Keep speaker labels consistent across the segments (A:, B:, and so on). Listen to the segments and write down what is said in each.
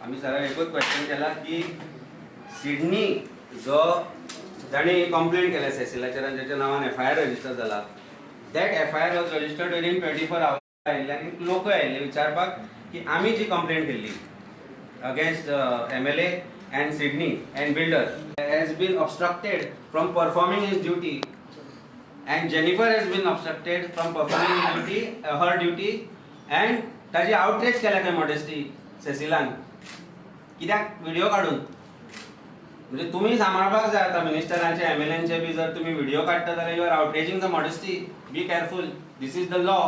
A: आमी सराक एकूच क्वेश्चन केला की सिडनी जो जाणी कंप्लेंट केल्या सेसिलाचेर आनी जाच्या नांवान एफआयआर रजिस्टर जाला, that FIR was registered within 24 hours. आयिल्ले आनी लोकय आयिल्ले विचारपाक की आमी जी कंप्लेंट केल्ली against MLA and Sydney and builder has been obstructed from performing his duty and Jennifer has been obstructed from performing his duty, her duty, and ताजी outrage केल्या खंय मॉडेस्टी सेसिलान. कित्याक? व्हिडिओ काडून. म्हणजे तुमी सांबाळपाक जाय आतां मिनिस्टरांचे, एमएलएनचे बी जर तुमी व्हिडिओ काडटा जाल्यार you are outraging the modesty. Be careful. This is the law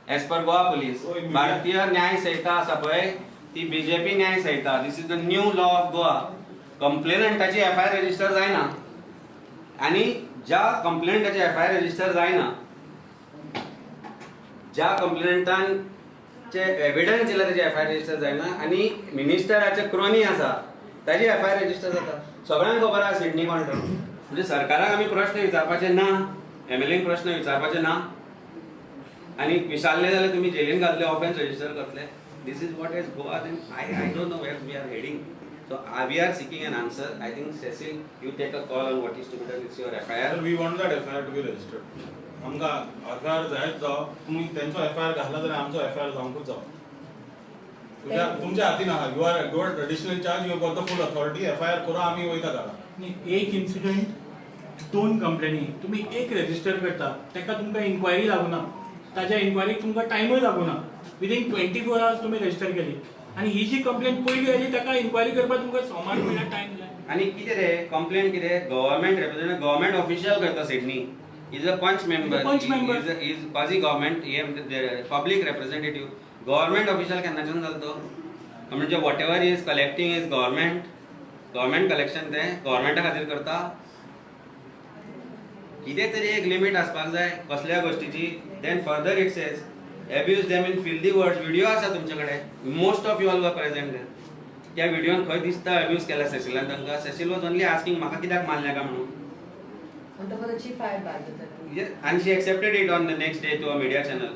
A: as per Goa Police. भारतीय न्याय संहिता आसा पळय, ती बीजेपी न्याय संहिता. This is the new law of Goa. कंप्लेनंटाची FIR register जायना आनी ज्या कंप्लेनंटाची एफआयआर रजिस्टर जायना, ज्या कंप्लेनंटान चे एविडन्स दिला तेजे एफआयआर रजिस्टर जायना आनी मिनिस्टराचे क्रोनी आसा ताजी एफआयआर रजिस्टर जाता. सगळ्यांक खबर आसा सिडनी कोण तो. म्हणजे सरकाराक आमी प्रश्न विचारपाचे ना, एमएलएन प्रश्न विचारपाचे ना आनी विचारले जाल्यार तुमी जेलीन घातले, ऑफेन्स रजिस्टर करतले. This is what is Goa and I don't know where we are heading. So we are seeking an answer. I think, Cecil, you take a call on what is to be done. It's your FIR.
B: We want that FIR to be registered. आमकां FIR जायच जावो. तुमी तेंचो FIR घातला जाल्यार आमचो FIR जावंकूच जावो. तुमच्या हातीन आहा. You are got additional charge, you got the full authority. FIR करा, आमी वयता घरा.
C: न्ही, एक इन्सिडंट, दोन कंप्लेनी, तुमी एक रजिस्टर करता, ताका तुमकां इन्क्वायरी लागूना, ताज्या इन्क्वायरीक तुमकां टायमूय लागूना. विदीन 24 आवर्स तुमी रजिस्टर केली आनी ही जी कंप्लेन पयली आयली ताका इन्क्वायरी करपाक तुमकां सोमार म्हळ्यार टायम जाय.
A: आनी कितें रे कंप्लेन? कितें गव्हर्मेंट रिप्रेझेंट, गव्हर्मेंट ऑफिशियल करता. Sydney is a panch member.
C: Panch member.
A: Is quasi government, public representative. Government official केन्नाच्यान जालो तो? म्हणजे whatever is collecting is government collection. तें गव्हर्मेंटा खातीर करता. कितें तरी एक लिमीट आसपाक जाय कसल्या गोश्टीची. Then further it says abuse them in filthy words. Video आसा तुमचे कडेन. Most of you all were present. त्या व्हिडिओन खंय दिसता अब्यूज केला सेसिलान तांकां? Cecil was only asking म्हाका कित्याक मारलें काय म्हणून.
D: म्हणटकच she filed back जाता.
A: आनी she accepted it on the next day to a media channel.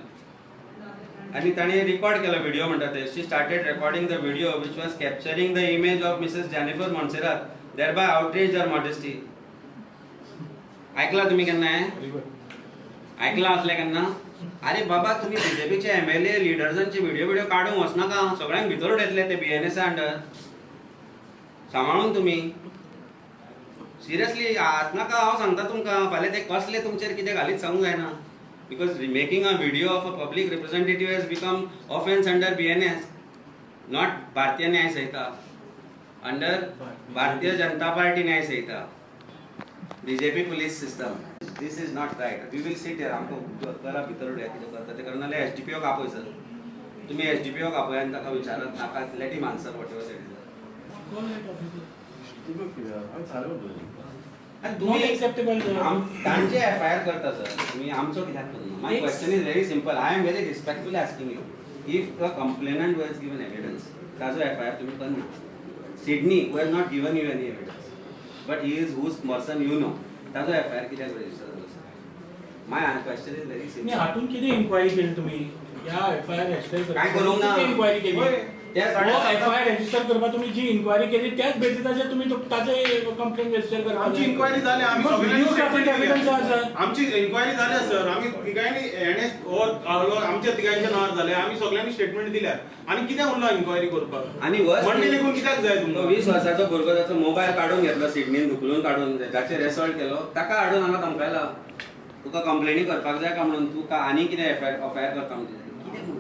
A: आनी ताणें रिकॉर्ड केलो व्हिडिओ म्हणटा ते. She started recording the video which was capturing the image of Mrs. Jennifer Monserrate, thereby outrage her modesty. ऐकला तुम्ही केन्ना हें? ऐकलां असलें केन्ना? अरे बाबा, तुमी बीजेपीचे एमएलए लिडर्सांचे व्हिडिओ व्हिडिओ काडूंक वचनाका. सगळ्यांक भितर उडयतले ते बीएनएस अंडर. सांबाळून तुमी सिरियसली नाका. हांव सांगता तुमकां, फाल्यां ते कसले तुमचेर कितें घालीत सांगूंक जायना, because making a video of a public representative has become offence under BNS, not Bharatiya Nyaya Sanhita, under Bharatiya Janata party Nyaya Sanhita, BJP police system. This is not right. We will sit here. आमकां करा, भितर उडया. कितें करता ते करा. नाल्यार एसडीपीओक आपय sir. तुमी एसडीपीओक आपया आनी ताका विचारात नाका. Let him answer whatever that is. आनी
C: not
A: तुमी
C: एक्सेप्टेबल.
A: तांचे एफआयआर करता सर, तुमी आमचो कित्याक करना? My question is very simple. I am very respectfully asking you, if the complainant has given evidence, ताजो एफआयआर तुमी करना. Sydney, who has not given you any evidence but he is whose person you know, ताजो FIR कित्याक register जालो sir? My question is very
C: न्ही,
A: simple.
C: हातून कितें enquiry केली तुम्ही ह्या एफआयआर रजिस्टर?
A: काय करूंक ना.
C: इन्क्वायरी केली?
A: ते
C: एफआयआर रजिस्टर करपाक तुम्ही जी इन्क्वायरी केली त्याच बेसिसाचेर तुम्ही ताचे कंप्लेन रजिस्टर करपाक.
B: आमची इन्क्वायरी जाली, आमी सगळ्यांनी
C: व्हिडिओग्राफीक एविडन्स आसा.
B: आमची इन्क्वायरी जाल्या सर. आमी तिगांनी, हेणे हो आहलो, आमच्या तिगांच्या नांवार जाले. आमी सगळ्यांनी स्टेटमेंट दिल्या आनी कितें उरला इन्क्वायरी करपाक?
A: आनी वर्स
B: म्हणणे लेगून कित्याक जाय
A: तो
B: तुमकां?
A: 20 वर्साचो भुरगो, ताचो मोबायल काडून घेतलो सिडनीन, धुकलून काडून, जाचेर एसॉल्ट केलो ताका हाडून हांगा धमकायला, तुका कंप्लेनी करपाक जाय का म्हणून, तुका आनी कितें एफआयआर करता म्हणून. कितें म्हणून?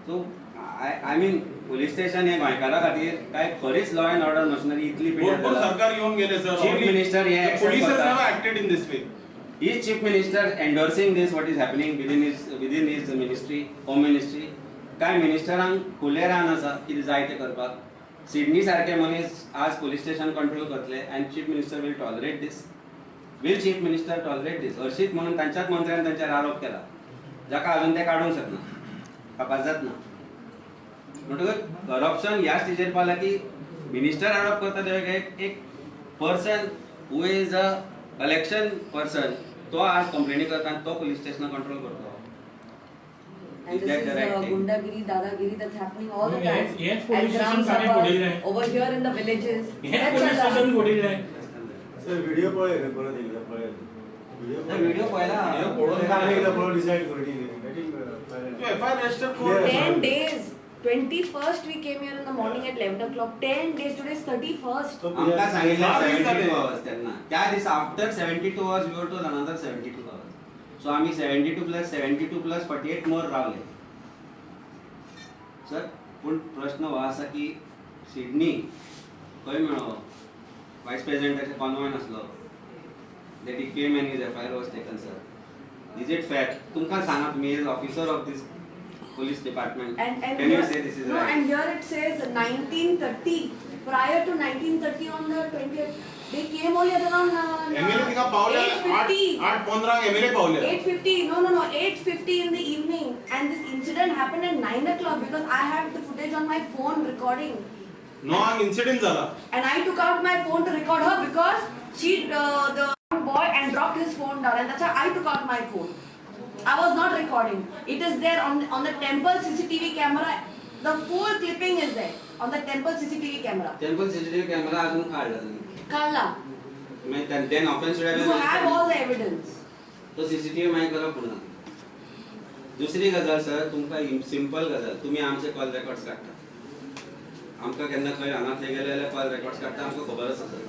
A: So I mean, police station हे गोंयकारा खातीर काय खरीच लॉ अँड ऑर्डर मशिनरी इतली
B: भरपूर
A: पिड्ड्यार जाला?
B: सरकार येवन गेले sir.
A: Chief Minister हे accept
B: police
A: करता.
B: Never acted in this way.
A: Is Chief Minister endorsing this, what is happening within his ministry, Home Ministry? काय मिनिस्टरांक खुले रान आसा कितें जाय तें करपाक? सिडनी सारके मनीस आज पुलीस स्टेशन कंट्रोल करतले and Chief Minister will tolerate this? Will Chief Minister tolerate this? हर्शीत म्हणून तांच्याच मंत्र्यान तांचेर आरोप केला, जाका अजून ते काडूंक शकना, कापाजात ना. म्हणटकच करप्शन ह्या स्टेजीर पावला की मिनिस्टर आरोप करता ते एक person who is a collection person, तो आज कंप्लेनी करता आनी तो पुलीस स्टेशनाक कंट्रोल करता.
D: And
A: Is that
D: this
A: the
D: is
A: right thing?
D: Gundagiri, Dadagiri that's happening all the
C: No,
D: time.
C: Yes,
D: At
C: police
D: Gram
C: station Kane
D: Sabhas,
C: फोडिल्लें.
D: over here in the villages.
C: हेच
D: That's
C: police
D: allowed.
C: Station फोडिल्लें.
E: Sir video पळय रे परत एकदा पळय.
A: Video पळयला.
E: पळोवन आनी एकदा पळोवन डिसायड करू.
B: तू एफआयआर रजिस्टर कर.
D: 10 days. 21st we came here in the morning at 11 o'clock. 10 days. Today is 31st.
A: आमकां सांगिल्लें
B: सात दीस
A: 72
B: जाले.
A: आवर्स तेन्ना त्या दिसा after 72 hours we were told another 72 hours. So आमी 72 plus 72 plus 48 more रावले सर. पूण प्रश्न हो आसा की सिडनी खंय मेळ्ळो? वायस प्रेसिडेंटाचे कॉन्वॉयन आसलो that he came and his FIR was taken, sir. Is it fair? तुमकां सांगा तुमी as officer of this police department,
D: And
A: can you
D: here,
A: say this is
D: no,
A: right?
D: and here it says 1930. Prior to 1930 on the 20th, they came only at around
B: MLA थिंगा पावले
D: 8:50.
B: 8:15 MLA पावले.
D: 8:50. No, 8:50 in the evening, and this incident happened at 9 o'clock because I have the footage on my phone recording.
B: णवांक incident जाला.
D: And I took out my phone to record her because she the boy and dropped his phone down, and that's why I took out my phone. I was not recording. It is there on the temple CCTV camera. The full clipping is there on the temple CCTV camera.
A: Temple CCTV camera अजून काडला तुम्ही?
D: Kalla,
A: मागीर then offence
D: you have all the evidence.
A: तो CCTV मागीर करप पूर्ण. दुसरी गजाल सर, तुमकां सिंपल गजाल, तुमी आमचे कॉल रेकॉर्ड्स काडटा. आमकां केन्ना खंय हांगा थंय गेले जाल्यार कॉल रेकॉर्ड्स काडटा, आमकां खबर आसा सर.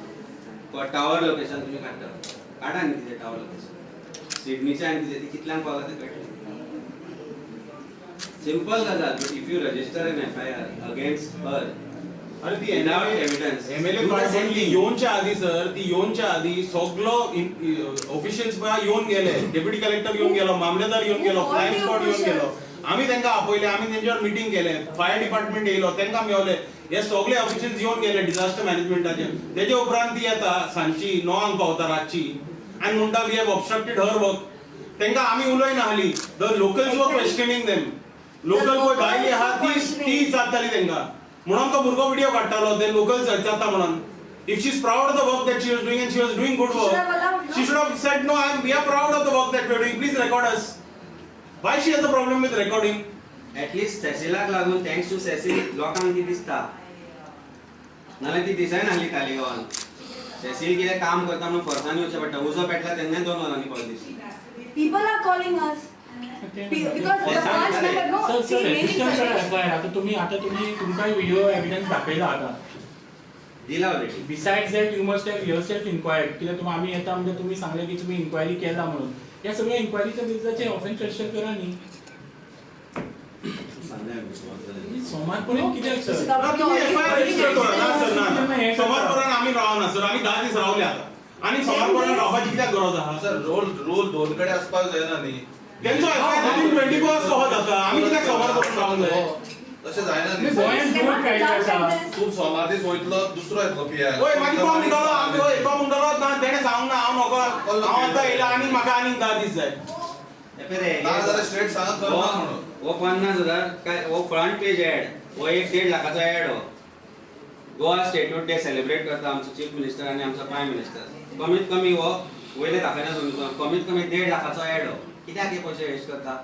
A: टावर लोकेशन तुमी काडटा, काडा न्ही तिचें टावर लोकेशन सिडनीचें आनी तिचें, ती कितल्यांक पावला तें कळटलें. सिंपल गजाल, but if you register an FIR against her
B: अरे ती
A: without evidence,
B: MLA
A: do the same
B: ती
A: thing.
B: येवच्या आधी सर, ती येवच्या आधी सगलो ऑफिशियल्स पळय येवन गेले. डेप्युटी कलेक्टर येवन गेलो, मामलेदार येवन गेलो, फ्लायंग स्क्वॉड येवन गेलो. आमी तांकां आपयले, आमी तेंच्यावर मिटींग केले. फायर डिपार्टमेंट येयलो, तांकां मेवले. हे सगळे ऑफिशियल्स येवन गेले डिझास्टर मॅनेजमेंटाचे. तेजे उपरांत ती येता सांजची 9 पावता रातची आनी म्हणटा we have obstructed her work. तांकां आमी उलयना आसली. The locals were questioning them. Local पळय बायली आहा ती ती विचारताली तांकां म्हणून तो भुरगो व्हिडिओ काडटालो ते लोकल्स विचारता म्हणून. If she is proud of the work that she was doing and she was doing good
D: She should have allowed,
B: work,
D: no?
B: She should have said, no, we are proud of the work that we are doing, please record us. Why she has a problem with recording?
A: At least सेसिलाक लागून, thanks to Cecil, लोकांक ती दिसता, नाल्यार ती दिसनासली तालिगांवान. Cecil कितें काम करता म्हणून फोर्सान येवचें पडटा. उजो पेटला तेन्नाय 2 वरांनी कॉल दिसली.
D: People are calling us. Because the
A: Yes,
D: branch
A: sir.
D: member, no,
C: sir
D: see,
C: sir,
D: many
C: register करा
D: suggestions.
C: FIR. आता तुम्ही तुमकां व्हिडिओ एविडन्स दाखयला आता.
A: दिला already.
C: Besides that, you must have yourself inquired. कित्याक तुमी आमी येता म्हणजे तुमी सांगले की तुमी इन्क्वायरी केला म्हणून. ह्या सगळ्या इन्क्वायरीच्या बेजाचेर ऑफेन्स रजिस्टर करा न्ही. सोमार पर्यंत कित्याक सर?
B: ना, तुम्ही एफआयआर रजिस्टर करा ना सर. ना ना, सोमार पर्यंत आमी रावना सर. आमी 10 दीस रावले आता आनी सोमार पर्यंत रावपाची कित्याक गरज आहा?
F: सर, रोल रोल दोन कडेन आसपाक जायना न्ही.
B: तेंचो एफआयआर विदिन 24 आवर्स कहो जाता, आमी कित्याक सोमार पर्यंत रावंक जाय?
F: तशें जायना न्ही.
C: गोंयांत
D: Cannot
C: road
D: be
C: कायदे
D: done
C: आसा.
D: like this.
F: तूं सोमार दीस वयतलो, दुसरो येतलो पी I.
B: हय, मागीर तो म्हणटलो आमी, हय, तो म्हणटलो ना तेणें सांगूंक ना, हांव नकळो, हांव आतां येयला आनी म्हाका आनीक 10 दीस जाय.
F: ना जाल्यार स्ट्रेट सांगा करना म्हणून.
A: हो 50,000 काय हो फ्रंट पेज ऍड हो 1.5 लाखाचो ऍड. हो गोवा स्टेटहूड डे सेलिब्रेट करता आमचो चीफ मिनिस्टर आनी आमचो प्रायम मिनिस्टर. कमीत कमी हो वयले दाखयना तुमकां, कमीत कमी 1.5 लाखाचो ऍड हो. कित्याक हे पयशे वेस्ट करता?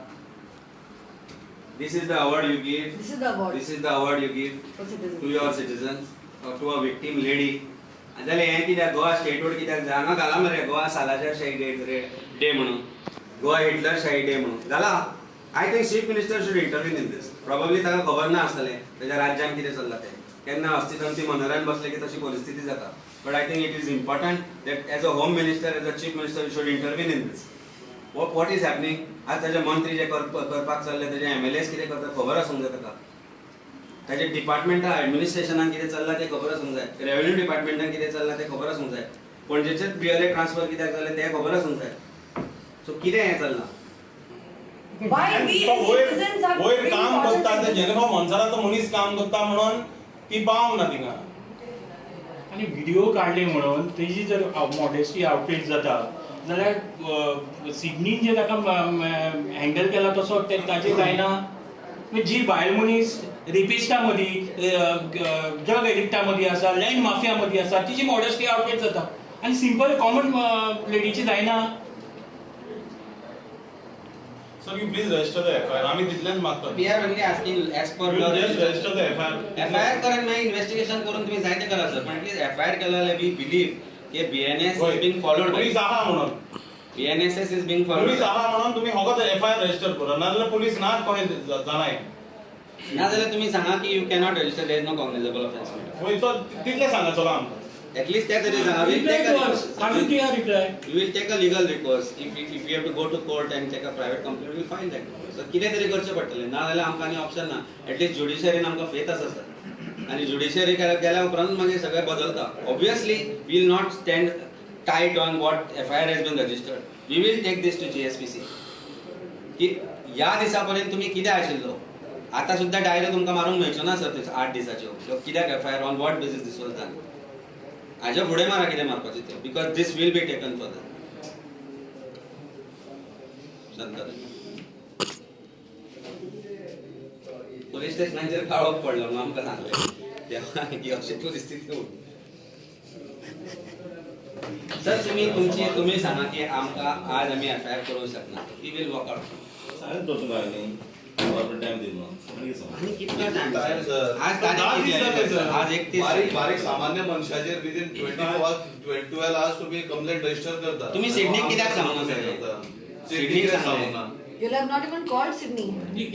A: This is the award you give?
D: This is the award.
A: This is the award you give
D: For citizens.
A: To your citizens, to a victim lady? जाल्यार हें कित्याक गोवा स्टेटहूड कित्याक जाय? हांगा घाला मरे गोवा सालाजार शाही डे डे म्हणून, गोवा हिटलर शाही डे म्हणून घाला. I think chief minister should intervene in this. Probably ताका खबर ना आसतलें ताच्या राज्यान कितें चल्लां तें. केन्ना अस्तित्वान ती मनरान बसले की तशी परिस्थिती जाता. But I think it is important that as a home minister, as a chief minister, you should intervene in this. What is happening? आज ताजे मंत्री जे करपाक चल्ले, ताजे एमएलएस कितें करतात खबर आसूंक जाय ताका. ताजे डिपार्टमेंटा एडमिनिस्ट्रेशनान कितें चल्लां तें खबर आसूंक जाय. रेव्हेन्यू डिपार्टमेंटान कितें चल्लां तें खबर आसूंक जाय. पणजेचेच बीएलए ट्रान्सफर कित्याक जालें तें खबर आसूंक जाय. सो कितें हें चल्लां?
D: Why we
B: तो
D: as
B: वयर
D: citizens are
B: वयर
D: being
B: काम
D: tortured
B: करता
D: like
B: ते
D: this?
B: जेनेफा मोन्सेरात मनीस काम करता म्हणून ती पावंक ना थिंगा.
C: आनी व्हिडिओ काडले म्हणून तेजी जर मॉडेस्टी आउटरीच जाता जाल्यार सिडनीन जे ताका हँडल केला तसो ते ताजे जायना. म्हणजे जी बायल मनीस रेपिस्टा मदीं, ड्रग एडिक्टा मदीं आसा, लँड माफिया मदीं आसा, तिजी मॉडेस्टी आउटरीच जाता आनी सिंपल कॉमन लेडीची जायना.
B: Sir, you please register the FIR. आमी तितलेंच मागतात.
A: We are only asking as per
B: You just register the FIR.
A: FIR करून मागीर इन्व्हेस्टिगेशन करून तुम्ही जायते करा सर, पण एटलीस्ट एफआयआर केलं जाल्यार we believe की BNS is being followed.
B: Police आहा म्हणून,
A: BNSS is being followed.
B: Police आहा म्हणून तुम्ही फकत एफआयआर रजिस्टर करा, नाजाल्यार पोलीस ना कोणी जाणाय.
A: नाजाल्यार तुम्ही सांगा की you cannot register, there is no cognizable offence.
B: वय तो तितलें सांगा चलो आमकां.
A: एटलीस्ट त्या तरी सांगा.
C: Reply to us. How do you reply?
A: We will take a legal recourse. If we have to go to court and take a private complaint, we will file that. So कितें तरी करचें पडटलें, ना जाल्यार आमकां आनी ऑप्शन ना. At least ज्युडिशरीन आमकां फेथ आसा सर, आनी ज्युडिशरी गेल्या उपरांत मागीर सगळें बदलता. Obviously we will not stand tight on what FIR has been registered. We will take this to GSPC की ह्या दिसा पर्यंत तुमी कितें आशिल्लो, आतां सुद्दां डायरी तुमकां मारूंक मेळच्यो ना सर 8 दिसाच्यो. कित्याक FIR on what basis this was done, हाज्या फुडें मारा कितें मारपाचें तें, because this will be taken further. Police स्टेशनाचेर काळोख पडलो म्हणून आमकां सांगलें देवा की अशी परिस्थिती म्हणून. सर तुमी तुमची तुमी सांगा की आमकां आज आमी एफआयआर करूंक शकना, we will walk out.
G: सांगलें तो तुमकां न्ही, गव्हर्मेंट टायम दिलो
A: आनी कितलो टायम सर? आज तारीख कितली सर? आज 31.
F: बारीक बारीक सामान्य मनशाचेर विदीन 24 12 आवर्स तुम्ही कंप्लेंट रजिस्टर करता.
A: तुम्ही सिडनीक कित्याक सांगूना सर?
F: सिडनी कित्याक सांगूना?
D: You have not even called Sydney.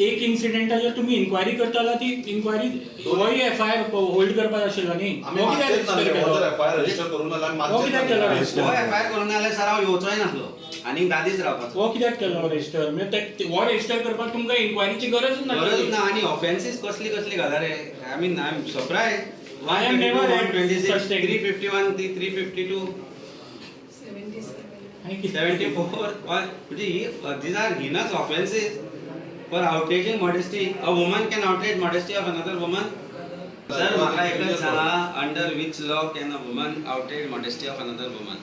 C: एक इन्सिडेंटाचेर तुम्ही इन्क्वायरी करता जाल्यार ती इन्क्वायरी होय एफआयआर होल्ड करपाक आशिल्लो न्ही.
F: आमी मागचेच नासले, हो जर एफआयआर रजिस्टर करूंक ना जाल्यार
C: हो कित्याक केलो
F: मागचेच
C: रजिस्टर?
A: हो एफआयआर करूंक ना जाल्यार सर हांव येवचोय नासलो आनी दादीच रावपाचो.
C: हो कित्याक केलो रजिस्टर? म्हणजे हो रजिस्टर करपाक तुमकां इन्क्वायरीची गरजच ना.
A: गरज ना. आनी ऑफेन्सीस कसली कसली घाला रे. I mean I am surprise.
C: I am never
A: 126, 351, 352, 74. म्हणजे ही these are heinous offences for outraging modesty. A woman can outrage modesty of another woman. Sir म्हाका एकच सांगा, under which law can a woman outrage modesty of another woman?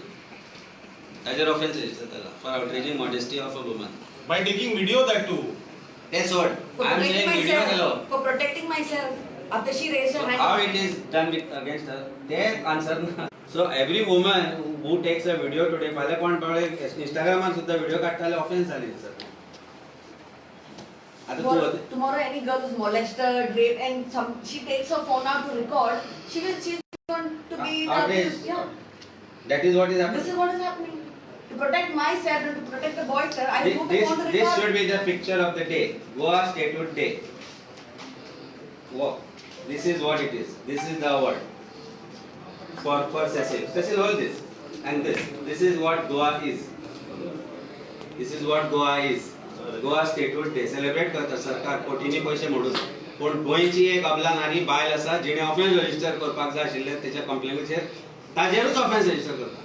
A: ताजेर offence register जाला for outraging modesty of a woman
B: by taking video that too.
A: ते सोड,
D: For
A: I am
D: protecting
A: saying video
D: myself.
A: केलो.
D: For protecting myself. After she raised her hand.
A: How it is done with against her? ते answer ना. So every woman who takes a video today, फाल्यां कोण पळय इंस्टाग्रामार सुद्दां video काडटा जाल्यार offence जाली सर. आतां तूं
D: Tomorrow any girl who's molested, raped, and some she takes her phone out to record, she's going to be
A: outraged.
D: Yeah.
A: That is what is happening.
D: This is what is happening. To protect myself and to protect the boy, sir, I move the phone to record.
A: This should be the picture of the day, Goa Statehood Day. Wow. This is what it is. This is the award for Cecil. Cecil, hold this and this. This is what Goa is. This is what Goa is. Goa Statehood Day celebrate करता सरकार कोटींनी पैसे मोडून, पूण गोंयची एक अबला नारी बायल आसा जिणे ऑफेन्स रजिस्टर करपाक जाय आशिल्लें तेच्या कंप्लेनीचेर, ताजेरूच ऑफेन्स रजिस्टर करता.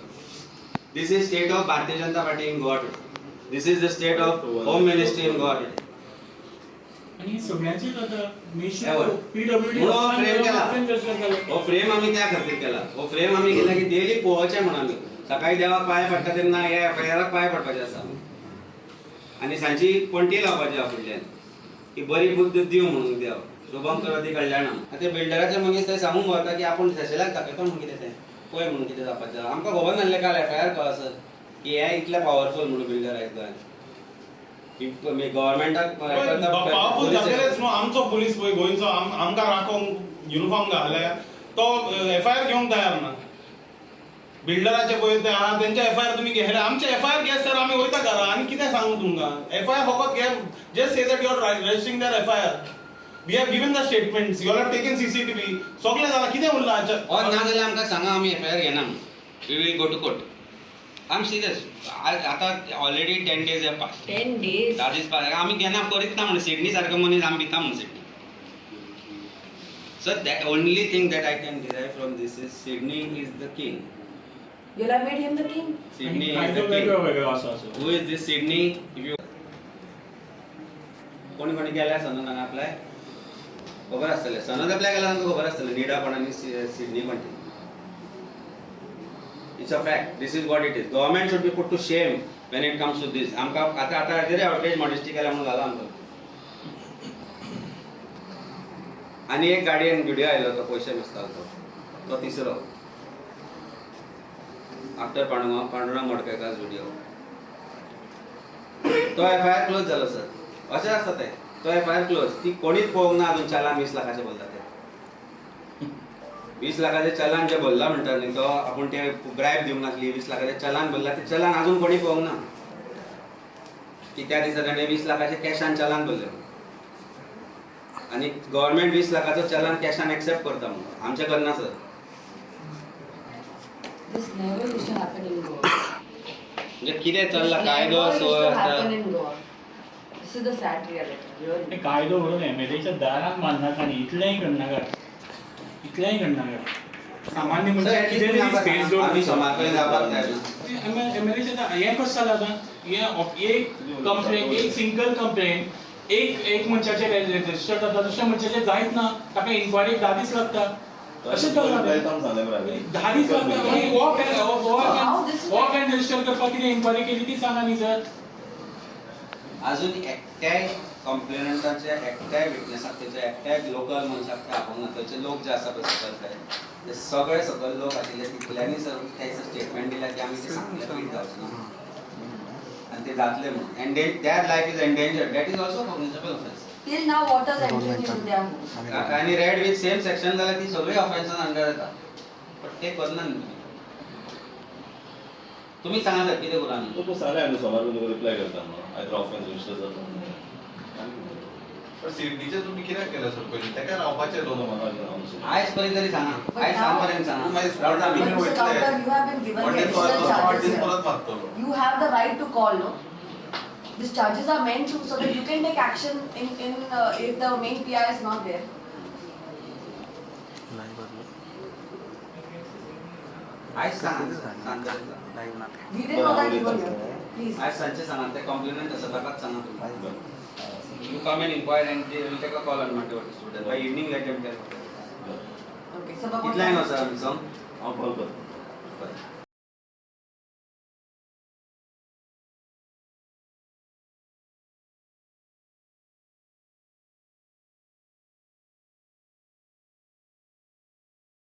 A: This is state of Bharatiya Janata Party in Goa today. This is the state of Home Ministry in Goa today.
C: आनी सगळ्यांचेच आतां
A: पीडब्ल्यूडी फ्रेम केला. हो फ्रेम आमी त्या खातीर केला. हो फ्रेम आमी केला की डेली पळोवचें म्हणून. आमी सकाळी देवाक पांय पडटा तेन्ना ह्या एफआयआराक पांय पडपाचें आसा आनी सांजची पणटी लावपाची आसा फुडल्यान की बरी बुद्द दिवं म्हणून देव शुभम करोती कल्याणम. आतां बिल्डराचे मनीस थंय सांगूंक वता की आपूण सेसिलाक दाखयता म्हणून कितें तें पळय म्हणून कितें जावपाचें. आमकां खबर नासलें काल एफआयआर कळसर की हे इतले पावरफूल म्हणून बिल्डर आयज गोंयांत. गव्हर्मेंटाक
B: पावरफूल जातलेच न्हू. आमचो पुलीस पळय गोंयचो आमकां राखोंक युनिफॉर्म घातल्या तो एफआयआर घेवंक तयार ना. बिल्डराचे पळय ते आहा तेंचे एफआयआर तुमी घेतले, आमचे एफआयआर घेत सर आमी वयता घरा. आनी कितें सांगू तुमकां? एफआयआर फकत घे, just say that you are registering their FIR. We have given the statements, you have taken CCTV, सगळें जालां, कितें उरलां?
A: ऑर ना जाल्यार आमकां सांगा आमी एफआयआर घेना, we will go to court. I am serious. आतां already 10 days have passed.
D: 10 days
A: 10 दीस पास. आमी घेना करीत ना म्हणून सिडनी सारको मनीस आमी भिता म्हणून Sydney. Sir, that only thing that I can derive from this is Sydney is the king.
D: You have made him the king.
A: Sydney is the king. Who is this Sydney? If you कोणी कोणी गेल्या सनद हांगा apply खबर आसतलें. सनद apply केल्यार आमकां खबर आसतलें निडा कोण आनी सिडनी कोण ती. It's a fact. This is what it is. Government should be put to shame when it comes to this. आमकां आतां आतां हाजेर आउटरेज मॉडेस्टी केल्या म्हणून घाला आमकां. आनी एक गाडयेन व्हिडिओ आयलो तो पयशे मेजतालो तो, तो तिसरो आफ्टर पांडुरंग मडकयकार's व्हिडिओ. तो एफआयआर क्लोज जालो सर. अशें आसता तें. तो एफ I R close. ती कोणीच पळोवंक ना अजून चलान 20 लाखाचें भरला ते. 20 लाखाचें चलान जें भरला म्हणटा न्ही तो आपूण ते ब्रायब दिवंक नासली 20 लाखाचें चलान भरला तें चलान अजून कोणी पळोवंक ना की त्या दिसा ताणें 20 लाखाचें कॅशान चलान भरलें आनी गव्हर्मेंट 20 लाखाचो चलान कॅशान एक्सेप्ट करता म्हणून आमचें करना sir.
D: This never used to happen in Goa.
A: म्हणजे कितें चल्ला कायदो सुवेवस्था.
D: This is the sad reality. Really.
C: कायदो व्हरून एमएलएच्या दारान मारनाका न्ही, इतलेंय करनाका, इतलेंय करनाका. सामान्य मनशाक कितें तरी स्पेस एमएलएच्या हें कशें जालां आतां? हें एक कंप्लेन, एक सिंगल कंप्लेन एक एक मनशाचेर रजिस्टर जाता, दुसऱ्या मनशाचेर जायत ना, ताका इन्क्वायरीक 10 दीस लागता. अशें चल्लां 10 दीस लागता. मागीर हो फॅन रजिस्टर करपाक कितें इन्क्वायरी केली ती सांगा न्ही सर.
A: अजून एकट्याय कंप्लेनंटाच्या एकट्याय विटनेसाक तेच्या एकट्याय लोकल मनशाक ते आपोवंक ना. थंयचे लोक जे आसा पळय सकयल ते सगळे सकयल लोक आशिल्ले तितल्यांनी सर तें स्टेटमेंट दिल्या की आमी ते सांगले पीट जावचें ना आनी ते जातले म्हणून. And their life is endangered, that is also cognizable offence.
D: Till now water is entering into their home.
A: आनी रेड विथ सेम सेक्शन जाल्यार ती सगळी ऑफेन्सान अंडर येता. बट ते करना न्ही. तुम्ही सांगा सर कितें करूं आमी?
G: तो सांगलें आमी सोमार तुमकां रिप्लाय करता म्हणून आयदर ऑफेन्स रजिस्टर जाता.
F: पण सिडनीचे तुम्ही कित्याक केलं सर पयलीं? तेका रावपाचें
A: आयज पर्यंत तरी सांगा, आयज सांग पर्यंत सांगा.
D: You have the right to call, no? These charges are meant to so that you can take action in if the main PI is not there.
A: आयज सांगा सांग.
D: We didn't know that you were here. Please.
A: आयज सांजचे सांगा, ते compliment आसा ताकाच सांगा तुमी. You come and inquire and they will take a call on Monday or student. By evening let them tell.
D: Okay, so
A: कितल्यांक वचा आमी सम?
G: हांव कॉल करता.